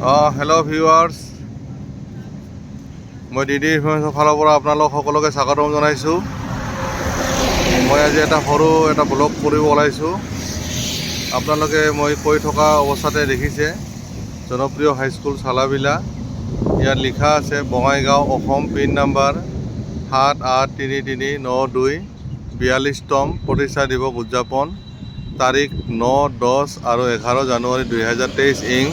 Hello' viewers, মই D D ইনফৰমেশ্যনৰ ফালৰ পৰা আপোনালোক সকলোকে স্বাগতম জনাইছোঁ। মই আজি এটা সৰু এটা ব্লগ কৰিব ওলাইছোঁ। আপোনালোকে মই কৈ থকা অৱস্থাতে দেখিছে জনপ্ৰিয় হাইস্কুল চালাবিলা। ইয়াত লিখা আছে বঙাইগাঁও, অসম, পিন নাম্বাৰ 783392। 42তম প্ৰতিষ্ঠা দিৱস উদযাপন, তাৰিখ 9, 10 আৰু 11 জানুৱাৰী 2023 ইং।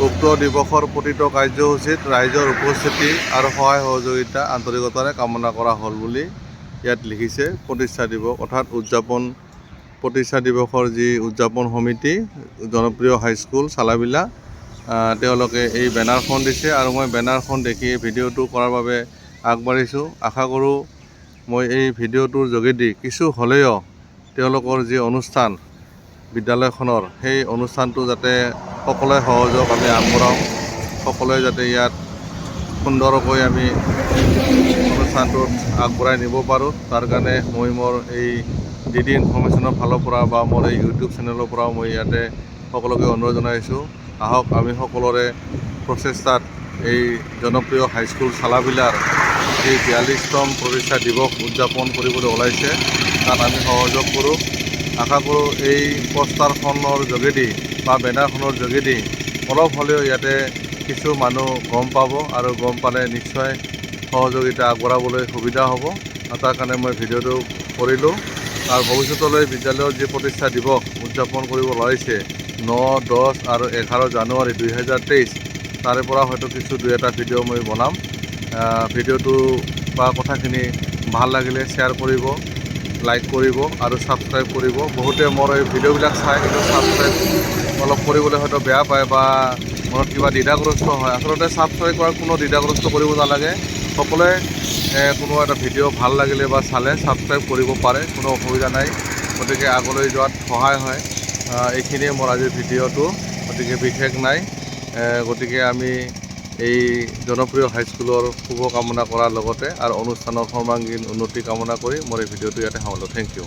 উক্ত দিৱসৰ প্ৰতিটো কাৰ্যসূচীত ৰাইজৰ উপস্থিতি আৰু সহায় সহযোগিতা আন্তৰিকতাৰে কামনা কৰা হ'ল বুলি ইয়াত লিখিছে। প্ৰতিষ্ঠা দিৱস অৰ্থাৎ উদযাপন, প্ৰতিষ্ঠা দিৱসৰ যি উদযাপন সমিতি জনপ্ৰিয় হাইস্কুল চালাবিলা, তেওঁলোকে এই বেনাৰখন দিছে আৰু মই বেনাৰখন দেখি ভিডিঅ'টো কৰাৰ বাবে আগবাঢ়িছোঁ। আশা কৰোঁ মই এই ভিডিঅ'টোৰ যোগেদি কিছু হ'লেও তেওঁলোকৰ যি অনুষ্ঠান বিদ্যালয়খনৰ, সেই অনুষ্ঠানটো যাতে সকলোৱে সহযোগ আমি আগবঢ়াওঁ, সকলোৱে যাতে ইয়াত সুন্দৰকৈ আমি অনুষ্ঠানটোত আগবঢ়াই নিব পাৰোঁ, তাৰ কাৰণে মই মোৰ এই ডি ডি ইনফৰ্মেশ্যনৰ ফালৰ পৰা বা মোৰ এই ইউটিউব চেনেলৰ পৰাও মই ইয়াতে সকলোকে অনুৰোধ জনাইছোঁ। আহক, আমি সকলোৰে প্ৰচেষ্টাত এই জনপ্ৰিয় হাইস্কুল চালাবিলাৰ এই 42তম প্ৰতিষ্ঠা দিৱস উদযাপন কৰিবলৈ ওলাইছে, তাত আমি সহযোগ কৰোঁ। আশা কৰোঁ এই পোষ্টাৰখনৰ যোগেদি বা বেনাৰখনৰ যোগেদি অলপ হ'লেও ইয়াতে কিছু মানুহ গম পাব আৰু গম পালে নিশ্চয় সহযোগিতা আগবঢ়াবলৈ সুবিধা হ'ব আৰু তাৰ কাৰণে মই ভিডিঅ'টো কৰিলোঁ। আৰু ভৱিষ্যতলৈ বিদ্যালয়ৰ যি প্ৰতিষ্ঠা দিৱস উদযাপন কৰিব ওলাইছে 9, 10 আৰু 11 জানুৱাৰী 2023, তাৰে পৰা হয়তো কিছু দুই এটা ভিডিঅ' মই বনাম। ভিডিঅ'টো বা কথাখিনি ভাল লাগিলে শ্বেয়াৰ কৰিব, লাইক কৰিব আৰু ছাবস্ক্ৰাইব কৰিব। বহুতে মোৰ এই ভিডিঅ'বিলাক চায়, কিন্তু ছাবস্ক্ৰাইব অলপ কৰিবলৈ হয়তো বেয়া পায় বা মনত কিবা দ্বিধাগ্ৰস্ত হয়। আচলতে ছাবস্ক্ৰাইব কৰাৰ কোনো দ্বিধাগ্ৰস্ত কৰিব নালাগে। সকলোৱে কোনো এটা ভিডিঅ' ভাল লাগিলে বা চালে ছাবস্ক্ৰাইব কৰিব পাৰে, কোনো অসুবিধা নাই। গতিকে আগলৈ যোৱাত সহায় হয়। এইখিনিয়ে মোৰ আজিৰ ভিডিঅ'টো, গতিকে বিশেষ নাই। গতিকে আমি এই জনপ্ৰিয় হাইস্কুলৰ শুভকামনা কৰাৰ লগতে আৰু অনুষ্ঠানৰ সৰ্বাংগীন উন্নতি কামনা কৰি মোৰ এই ভিডিঅ'টো ইয়াতে সামৰিলোঁ। Thank U.